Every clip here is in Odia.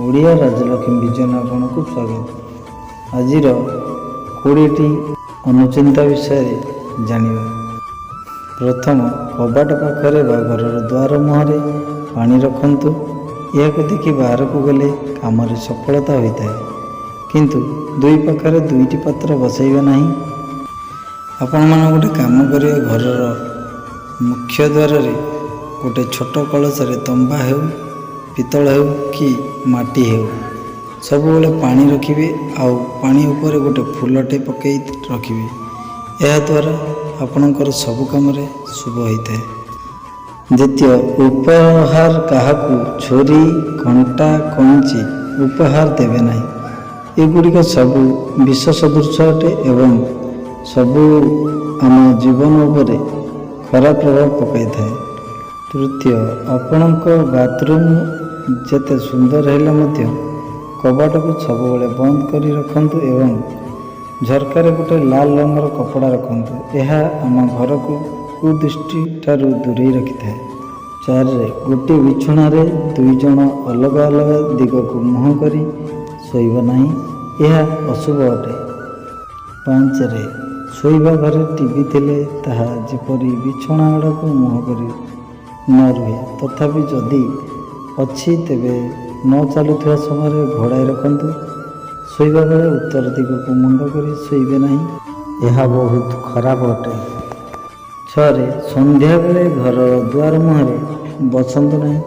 ଓଡ଼ିଆ ରାଜଲକ୍ଷ୍ମୀ ଭିଜନ ଆପଣଙ୍କୁ ସ୍ୱାଗତ। ଆଜିର 20ଟି ଅନୁଚିନ୍ତା ବିଷୟରେ ଜାଣିବା। ପ୍ରଥମ, କବାଟ ପାଖରେ ବା ଘରର ଦ୍ୱାର ମୁହଁରେ ପାଣି ରଖନ୍ତୁ। ଏହାକୁ ଦେଖି ବାହାରକୁ ଗଲେ କାମରେ ସଫଳତା ହୋଇଥାଏ। କିନ୍ତୁ ଦୁଇ ପାଖରେ ଦୁଇଟି ପାତ୍ର ବସାଇବେ ନାହିଁ। ଆପଣମାନେ ଗୋଟେ କାମ କରିବେ, ଘରର ମୁଖ୍ୟ ଦ୍ୱାରରେ ଗୋଟେ ଛୋଟ କଳସରେ ତମ୍ବା ହେଉ, ପିତ୍ତଳ ହେଉ କି ମାଟି ହେଉ, ସବୁବେଳେ ପାଣି ରଖିବେ ଆଉ ପାଣି ଉପରେ ଗୋଟେ ଫୁଲଟେ ପକାଇ ରଖିବେ। ଏହାଦ୍ୱାରା ଆପଣଙ୍କର ସବୁ କାମରେ ଶୁଭ ହୋଇଥାଏ। ଦ୍ୱିତୀୟ, ଉପହାର କାହାକୁ ଛୁରୀ, କଣ୍ଟା, କଇଁଚି ଉପହାର ଦେବେ ନାହିଁ। ଏଗୁଡ଼ିକ ସବୁ ବିଷ ସଦୃଶ ଅଟେ ଏବଂ ସବୁ ଆମ ଜୀବନ ଉପରେ ଖରାପ ପ୍ରଭାବ ପକାଇଥାଏ। ତୃତୀୟ, ଆପଣଙ୍କ ବାଥରୁମ୍ ଯେତେ ସୁନ୍ଦର ହେଲେ ମଧ୍ୟ କବାଟକୁ ସବୁବେଳେ ବନ୍ଦ କରି ରଖନ୍ତୁ ଏବଂ ଝରକାରେ ଗୋଟେ ଲାଲ ରଙ୍ଗର କପଡ଼ା ରଖନ୍ତୁ। ଏହା ଆମ ଘରକୁ କୁଦୃଷ୍ଟି ଠାରୁ ଦୂରେଇ ରଖିଥାଏ। ଚାରିରେ, ଗୋଟିଏ ବିଛଣାରେ ଦୁଇ ଜଣ ଅଲଗା ଅଲଗା ଦିଗକୁ ମୁହଁ କରି ଶୋଇବ ନାହିଁ। ଏହା ଅଶୁଭ ଅଟେ। ପାଞ୍ଚରେ, ଶୋଇବା ଘରେ ଟିଭି ଥିଲେ ତାହା ଯେପରି ବିଛଣା ଆଡ଼କୁ ମୁହଁ କରି ନ ରୁହେ। ତଥାପି ଯଦି ଅଛି, ତେବେ ନ ଚାଲୁଥିବା ସମୟରେ ଘୋଡ଼ାଇ ରଖନ୍ତୁ। ଶୋଇବା ବେଳେ ଉତ୍ତର ଦିଗକୁ ମୁଣ୍ଡ କରି ଶୋଇବେ ନାହିଁ। ଏହା ବହୁତ ଖରାପ ଅଟେ। ଛଅରେ, ସନ୍ଧ୍ୟାବେଳେ ଘରର ଦୁଆର ମୁହଁରେ ବସନ୍ତୁ ନାହିଁ।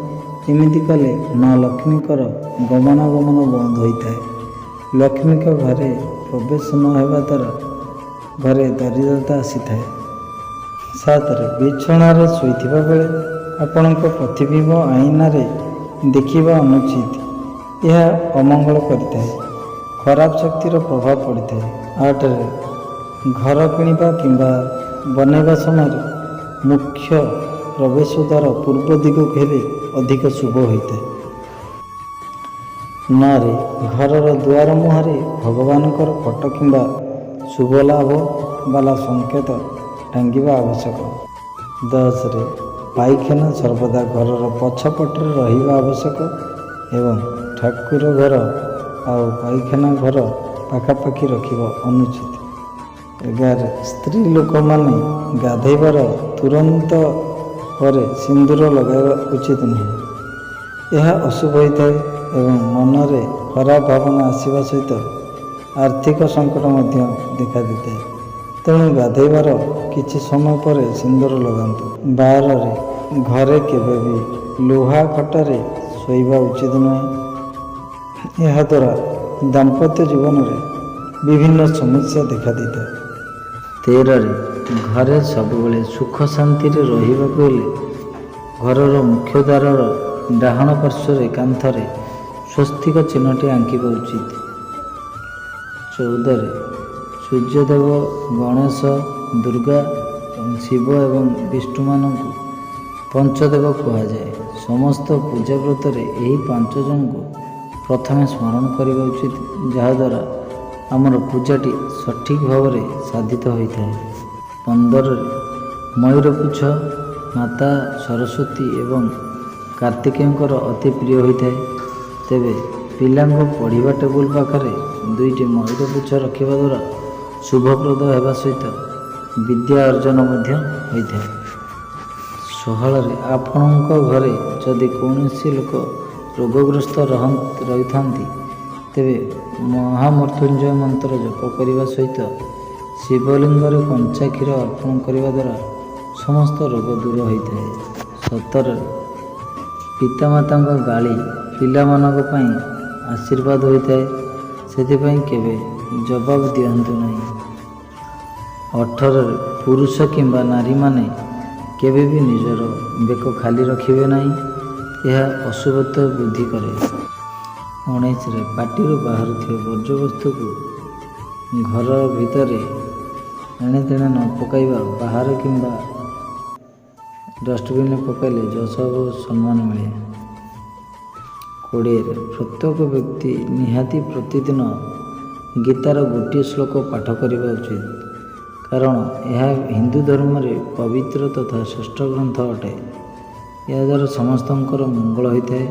ଏମିତି କଲେ ମା ଲକ୍ଷ୍ମୀଙ୍କର ଗମନାଗମନ ବନ୍ଦ ହୋଇଥାଏ। ଲକ୍ଷ୍ମୀଙ୍କ ଘରେ ପ୍ରବେଶ ନ ହେବା ଦ୍ୱାରା ଘରେ ଦରିଦ୍ରତା ଆସିଥାଏ। ସାତରେ, ବିଛଣାରେ ଶୋଇଥିବା ବେଳେ ଆପଣଙ୍କ ପ୍ରତିବିମ୍ବ ଆଇନାରେ ଦେଖିବା ଅନୁଚିତ। ଏହା ଅମଙ୍ଗଳ କରିଥାଏ, ଖରାପ ଶକ୍ତିର ପ୍ରଭାବ ପଡ଼ିଥାଏ। ଆଠରେ, ଘର କିଣିବା କିମ୍ବା ବନାଇବା ସମୟରେ ମୁଖ୍ୟ ପ୍ରବେଶ ଦ୍ୱାର ପୂର୍ବ ଦିଗକୁ ହେଲେ ଅଧିକ ଶୁଭ ହୋଇଥାଏ। ନଅରେ, ଘରର ଦୁଆର ମୁହଁରେ ଭଗବାନଙ୍କର ଫଟୋ କିମ୍ବା ଶୁଭ ଲାଭ ବାଲା ସଂକେତ ଟାଙ୍ଗିବା ଆବଶ୍ୟକ। 10ରେ, ପାଇଖାନା ସର୍ବଦା ଘରର ପଛପଟରେ ରହିବା ଆବଶ୍ୟକ ଏବଂ ଠାକୁର ଘର ଆଉ ପାଇଖାନା ଘର ପାଖାପାଖି ରଖିବା ଅନୁଚିତ। 11, ସ୍ତ୍ରୀ ଲୋକମାନେ ଗାଧୋଇବାର ତୁରନ୍ତ ପରେ ସିନ୍ଦୁର ଲଗାଇବା ଉଚିତ ନୁହେଁ। ଏହା ଅଶୁଭ ହୋଇଥାଏ ଏବଂ ମନରେ ଖରାପ ଭାବନା ଆସିବା ସହିତ ଆର୍ଥିକ ସଙ୍କଟ ମଧ୍ୟ ଦେଖାଦେଇଥାଏ। ତେଣୁ ଗାଧୋଇବାର କିଛି ସମୟ ପରେ ସିନ୍ଦୁର ଲଗାନ୍ତୁ। 12ରେ, ଘରେ କେବେ ବି ଲୁହା ଖଟରେ ଶୋଇବା ଉଚିତ ନୁହେଁ। ଏହାଦ୍ୱାରା ଦାମ୍ପତ୍ୟ ଜୀବନରେ ବିଭିନ୍ନ ସମସ୍ୟା ଦେଖାଦେଇଥାଏ। 13ରେ, ଘରେ ସବୁବେଳେ ସୁଖ ଶାନ୍ତିରେ ରହିବାକୁ ହେଲେ ଘରର ମୁଖ୍ୟ ଦ୍ୱାରର ଡାହାଣ ପାର୍ଶ୍ୱରେ କାନ୍ଥରେ ସ୍ୱସ୍ତିକ ଚିହ୍ନଟି ଆଙ୍କିବା ଉଚିତ। 14ରେ, ସୂର୍ଯ୍ୟଦେବ, ଗଣେଶ, ଦୁର୍ଗା ଏବଂ ଶିବ ଏବଂ ବିଷ୍ଣୁମାନଙ୍କୁ ପଞ୍ଚଦେବ କୁହାଯାଏ। ସମସ୍ତ ପୂଜା ବ୍ରତରେ ଏହି ପାଞ୍ଚ ଜଣଙ୍କୁ ପ୍ରଥମେ ସ୍ମରଣ କରିବା ଉଚିତ, ଯାହାଦ୍ୱାରା ଆମର ପୂଜାଟି ସଠିକ୍ ଭାବରେ ସାଧିତ ହୋଇଥାଏ। 15ରେ, ମୟୂର ପୁଚ୍ଛ ମାତା ସରସ୍ୱତୀ ଏବଂ କାର୍ତ୍ତିକେୟଙ୍କର ଅତି ପ୍ରିୟ ହୋଇଥାଏ। ତେବେ ପିଲାଙ୍କ ପଢ଼ିବା ଟେବୁଲ ପାଖରେ ଦୁଇଟି ମୟୂର ପୁଚ୍ଛ ରଖିବା ଦ୍ୱାରା ଶୁଭପ୍ରଦ ହେବା ସହିତ ବିଦ୍ୟା ଅର୍ଜନ ମଧ୍ୟ ହୋଇଥାଏ। 16ରେ, ଆପଣଙ୍କ ଘରେ ଯଦି କୌଣସି ଲୋକ ରୋଗଗ୍ରସ୍ତ ରହିଥାନ୍ତି, ତେବେ ମହାମୃତ୍ୟୁଞ୍ଜୟ ମନ୍ତ୍ର ଜପ କରିବା ସହିତ ଶିବଲିଙ୍ଗରେ କଞ୍ଚା କ୍ଷୀର ଅର୍ପଣ କରିବା ଦ୍ୱାରା ସମସ୍ତ ରୋଗ ଦୂର ହୋଇଥାଏ। 17ରେ, ପିତାମାତାଙ୍କ ଗାଳି ପିଲାମାନଙ୍କ ପାଇଁ ଆଶୀର୍ବାଦ ହୋଇଥାଏ, ସେଥିପାଇଁ କେବେ ଜବାବ ଦିଅନ୍ତୁ ନାହିଁ। 18ରେ, ପୁରୁଷ କିମ୍ବା ନାରୀମାନେ କେବେ ବି ନିଜର ବେକ ଖାଲି ରଖିବେ ନାହିଁ। ଏହା ଅଶୁଭତ୍ୱ ବୃଦ୍ଧି କରେ। 19ରେ, ପାଟିରୁ ବାହାରୁଥିବା ବର୍ଜ୍ୟବସ୍ତୁକୁ ଘର ଭିତରେ ଏଣେ ତେଣେ ନ ପକାଇବା, ବାହାର କିମ୍ବା ଡଷ୍ଟବିନରେ ପକାଇଲେ ଯଶ ଓ ସମ୍ମାନ ମିଳେ। 20ରେ, ପ୍ରତ୍ୟେକ ବ୍ୟକ୍ତି ନିହାତି ପ୍ରତିଦିନ ଗୀତାର ଗୋଟିଏ ଶ୍ଲୋକ ପାଠ କରିବା ଉଚିତ, କାରଣ ଏହା ହିନ୍ଦୁ ଧର୍ମରେ ପବିତ୍ର ତଥା ଶ୍ରେଷ୍ଠ ଗ୍ରନ୍ଥ ଅଟେ। ଏହାଦ୍ୱାରା ସମସ୍ତଙ୍କର ମଙ୍ଗଳ ହୋଇଥାଏ।